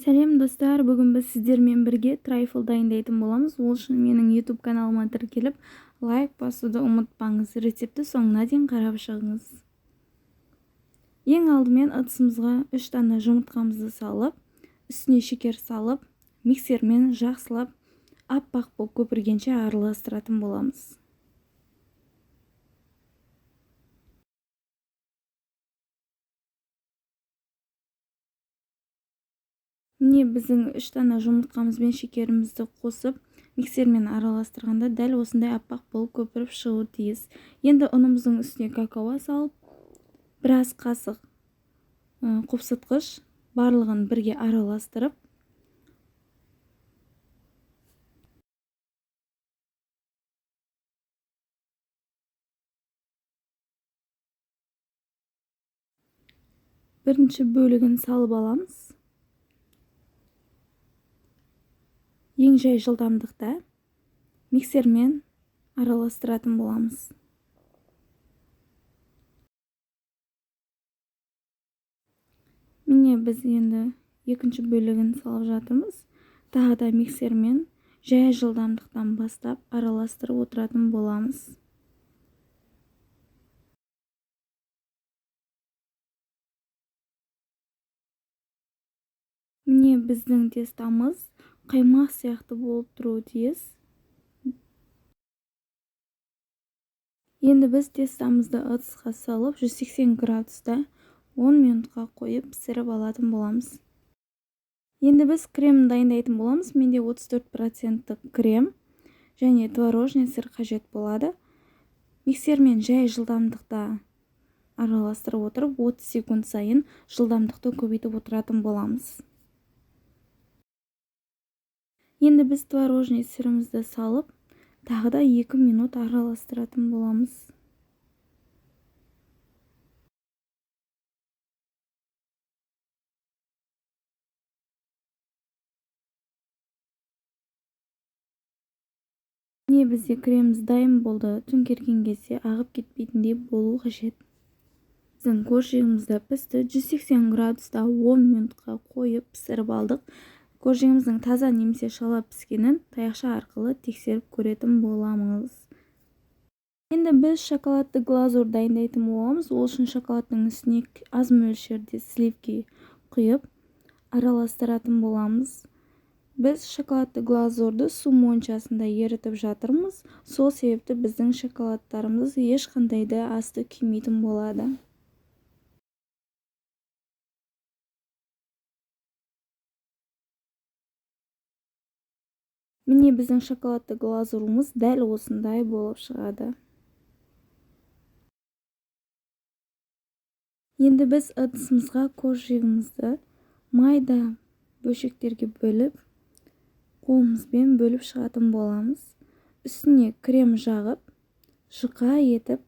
Сәлем, достар! Бүгін біз сіздермен бірге трайфл дайындайтын боламыз. Ол үшін менің YouTube каналыма тіркеліп, лайк басуды ұмытпаңыз. Рецептті соңына дейін қарап шығыңыз. Ең алдымен ыдысымызға 3 дана жұмыртқамызды салып, үстіне шекер салып, миксермен жақсылап аппақ болып көпіргенше араластыратын боламыз. Міне, біздің 3 дана жұмыртқамыз бен шекерімізді қосып, миксермен араластырғанда дәл осындай аппақ болып көпіріп шығуы тиіс. Енді ұнымыздың үстіне какао салып, біраз қасық қопсытқыш, барлығын бірге араластырып, бірінші бөлігін салып аламыз. Ең жай жылдамдықта миксермен араластыратын боламыз. Міне, біз енді екінші бөлігін салып жатырмыз. Тағы да миксермен жай жылдамдықтан бастап араластырып отыратын боламыз. Міне, біздің тестамыз қаймақ сияқты болып тұруы тиіс. Енді біз тестамызды ыдысқа салып, 180 градуста 10 минутқа қойып пісіріп алатын боламыз. Енді біз крем дайындайтын боламыз. Менде 34 проценттік крем және творожный сыр қажет болады. Миксермен жай жылдамдықта араластырып отырып, 30 секунд сайын жылдамдықты көбейтіп отыратын боламыз. Енді біз творожный сырымызды салып, тағы да 2 минут араластыратын боламыз. Міне, бізде креміміз дайын болды. Төңкерген кезде ағып кетпейтіндей болу қажет. Біздің коржигіміз де пісті. 180 градуста 10 минутқа қойып пісіріп алдық. Коржигіміздің таза немесе шала піскенін таяқша арқылы тексеріп көретін боламыз. Енді біз шоколадты глазурь дайындайтын боламыз. Ол үшін шоколадтың үстіне аз мөлшерде сливки құйып араластыратын боламыз. Біз шоколадты глазурды су моншасында ерітіп жатырмыз. Сол себепті біздің шоколадтарымыз ешқандай да асты күймейтін болады. Міне, біздің шоколадты глазурымыз дәл осындай болып шығады. Енді біз ыдысымызға коржигімізді майда бөлшектерге бөліп, қолымызбен бөліп шығатын боламыз. Үстіне крем жағып, жұқа етіп,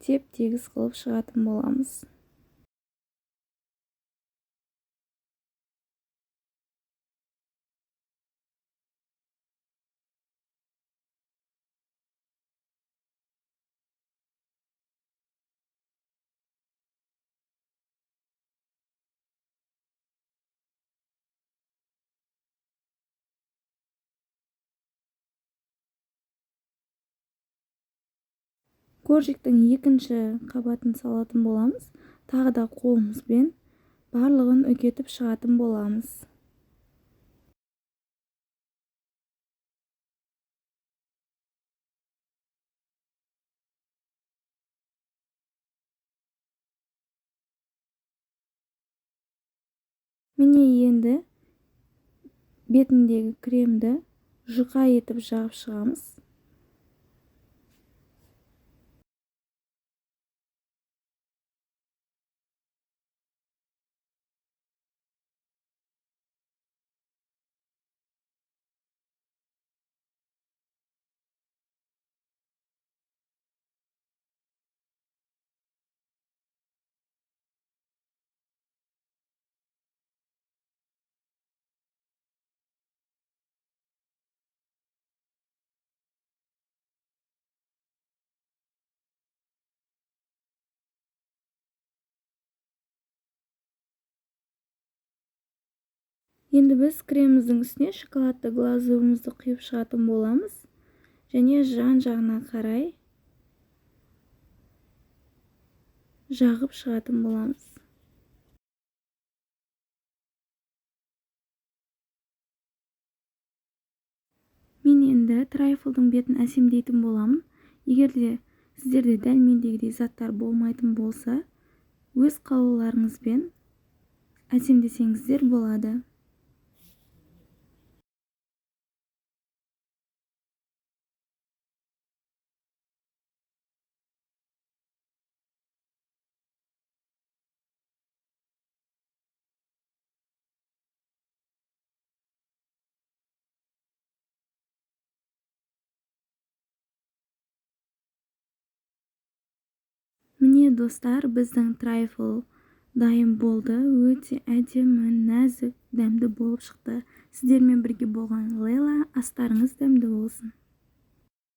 теп-тегіс қылып шығатын боламыз. Коржиктің екінші қабатын салатын боламыз. Тағы да қолымызбен барлығын үгетіп шығатын боламыз. Міне, енді бетіндегі кремді жұқа етіп жағып шығамыз. Енді біз креміміздің үстіне шоколадты глазурымызды құйып шығатын боламыз. Және жан-жағына қарай жағып шығатын боламыз. Мен енді трайфлдың бетін әсемдейтін боламын. Егер де сіздерде дәл мендегідей заттар болмайтын болса, өз қалауларыңызбен әсемдесеңіздер болады. Міне достар, біздің трайфл дайын болды. Өте әдемі, нәзік, дәмді болып шықты. Сіздермен бірге болған Лейла. Астарыңыз дәмді болсын.